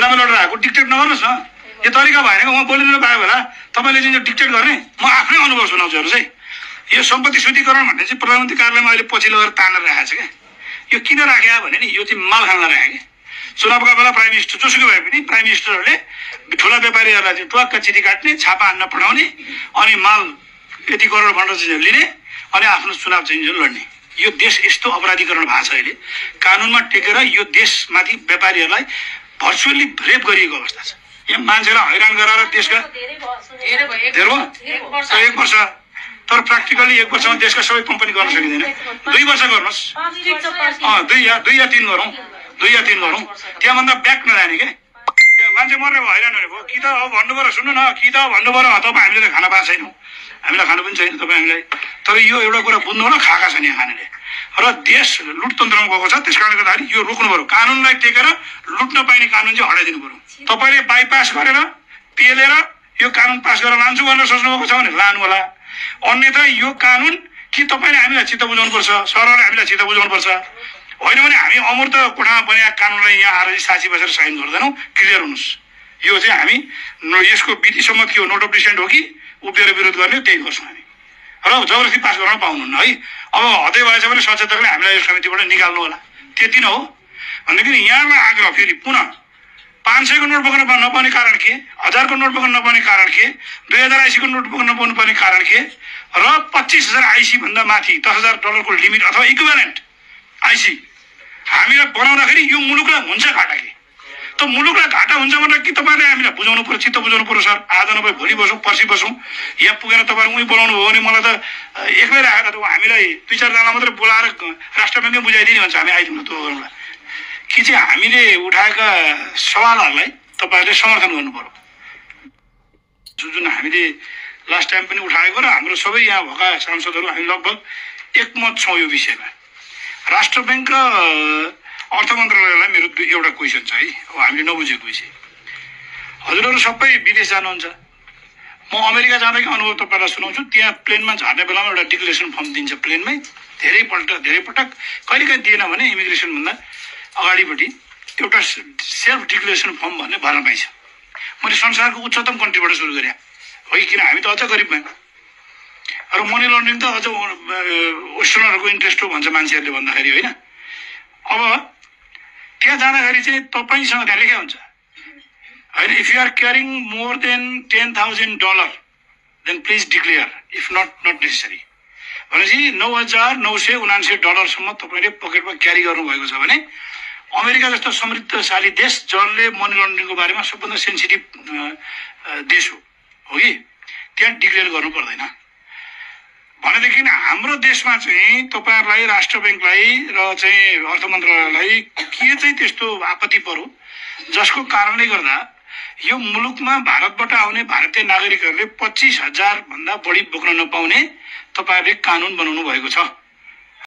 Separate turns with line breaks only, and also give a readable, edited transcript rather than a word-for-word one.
चुनाव लडेर आएको डिक्टेट नगर्नुहोस् न। यो तरिका भएन उहाँ बोलिरहनु पायो होला। तपाईँले चाहिँ डिक्टेट गर्ने म आफ्नै अनुभव सुनाउँछु हेर्नुहोस् है। यो सम्पत्ति शुद्धिकरण भन्ने चाहिँ प्रधानमन्त्री कार्यालयमा अहिले पछि लगेर तानेर राखेको छ क्या। यो किन राख्या भने नि यो चाहिँ माल खान राखे क्या। चुनावका बेला प्राइम मिनिस्टर जोसुकै भए पनि प्राइम मिनिस्टरहरूले ठुला व्यापारीहरूलाई चाहिँ ट्वाक्क चिठी काट्ने, छापा हान्न पठाउने, अनि माल यति करोड भनेर चाहिँ लिने, अनि आफ्नो चुनाव चाहिँ लड्ने। यो देश यस्तो अपराधीकरण भएको छ अहिले। कानुनमा टेकेर यो देशमाथि व्यापारीहरूलाई भर्चुअली रेप गरिएको अवस्था छ। यहाँ मान्छेलाई हैरान गराएर देशका धेरै भयो 1 वर्ष, तर प्र्याक्टिकली 1 वर्षमा देशका सबै कम्पनी गर्न सकिँदैन। 2 वर्ष गर्नुहोस्, 2 या 3 गरौँ, 2 या 3 गरौँ, त्यहाँभन्दा ब्याक नजाने क्या। मान्छे मरेर हैरान हुने भयो। कि त अब भन्नु पर्यो, सुन्नु न, कि त भन्नु पर्यो तपाईँ हामीले त खाना पाएको छैनौँ, हामीलाई खानु पनि छैन तपाईँ हामीलाई। तर यो एउटा कुरा बुझ्नु होला, खाएका छन् यहाँ खानेले। र देश लुटतन्त्रमा गएको छ। त्यस कारणले गर्दाखेरि यो रोक्नु पर्यो। कानुनलाई टेकेर लुट्न पाइने कानुन चाहिँ हटाइदिनु पर्यो। तपाईँले बाइपास गरेर पेलेर यो कानुन पास गरेर लान्छु भनेर सोच्नुभएको छ भने लानु होला। अन्यथा यो कानुन कि तपाईँले हामीलाई चित्त बुझाउनुपर्छ, सरकारले हामीलाई चित्त बुझाउनुपर्छ, होइन भने हामी अमूर्त कोठामा बनेका कानुनलाई यहाँ आएर साक्षी बसेर साइन गर्दैनौँ। क्लियर हुनुहोस्। यो चाहिँ हामी यसको विधि सम्मत के हो, नोट अफ डिसेन्ट हो कि उभिएर विरोध गर्ने, त्यही गर्छौँ हामी। र जबरजस्ती पास गर्न पाउनुहुन्न है। अब हदै भएछ भने सचेतकले हामीलाई यो समितिबाट निकाल्नु होला। त्यति नै हो। भनेदेखि यहाँलाई आग्रह फेरि पुनः 500 को नोट बोक्न नपाउने कारण के, 1000 को नोट बोक्न नपाउने कारण के, 2000 आइसी को नोट बोक्न नपाउने कारण के, र 25,000 आइसी भन्दा माथि $10,000 को लिमिट अथवा इक्विभ्यालेन्ट आइसी हामीले बनाउँदाखेरि यो मुलुकलाई हुन्छ घाटा के। त मुलुकलाई घाटा हुन्छ भनेर कि तपाईँले हामीलाई बुझाउनु पर्यो, चित्त बुझाउनु पर्यो। सर आज नभए भोलि बसौँ, पर्सि बसौँ। यहाँ पुगेर तपाईँहरू उहीँ बोलाउनु भयो भने मलाई त एक्लै राखेर त हामीलाई 2-4 जना मात्रै बोलाएर राष्ट्र ब्याङ्कमै बुझाइदिने भन्छ। हामी आइदिउँ त्यो गरौँला कि चाहिँ हामीले उठाएका सवालहरूलाई तपाईँहरूले समर्थन गर्नु पर्यो। जुन हामीले लास्ट टाइम पनि उठाएको र हाम्रो सबै यहाँ भएका सांसदहरू हामी लगभग एकमत छौँ यो विषयमा। राष्ट्र ब्याङ्क र अर्थ मन्त्रालयलाई मेरो एउटा क्वेसन छ है। अब हामीले नबुझेको विषय, हजुरहरू सबै विदेश जानुहुन्छ। म अमेरिका जाँदाको अनुभव तपाईँलाई सुनाउँछु। त्यहाँ प्लेनमा झार्ने बेलामा एउटा डिक्लेरेसन फर्म दिन्छ प्लेनमै। धेरै पटक कहिलेकाहीँ दिएन भने इमिग्रेसनभन्दा अगाडिपट्टि एउटा सेल्फ डिक्लेरेसन फर्म भन्ने भर्न पाइन्छ। मैले संसारको उच्चतम कन्ट्रीबाट सुरु गरेँ हो कि, किन हामी त अझ गरिब भयौँ। र मनी लन्ड्रिङ त अझ वेस्टर्नहरूको इन्ट्रेस्ट हो भन्छ मान्छेहरूले भन्दाखेरि, होइन। अब त्यहाँ जाँदाखेरि चाहिँ तपाईँसँग त्यहाँ लेखा हुन्छ होइन, if you are carrying more than $10,000 then please declare, if not necessary. भनेपछि $9,979 तपाईँले पकेटमा क्यारी गर्नुभएको छ भने अमेरिका जस्तो समृद्धशाली देश जसले मनी लन्ड्रिङको बारेमा सबभन्दा सेन्सिटिभ देश हो कि, त्यहाँ डिक्लेयर गर्नु पर्दैन। भनेदेखि हाम्रो देशमा चाहिँ तपाईँहरूलाई राष्ट्र ब्याङ्कलाई र चाहिँ अर्थ मन्त्रालयलाई के चाहिँ त्यस्तो आपत्ति पर्यो जसको कारणले गर्दा यो मुलुकमा भारतबाट आउने भारतीय नागरिकहरूले 25,000 भन्दा बढी बोक्न नपाउने तपाईँहरूले कानुन बनाउनु भएको छ।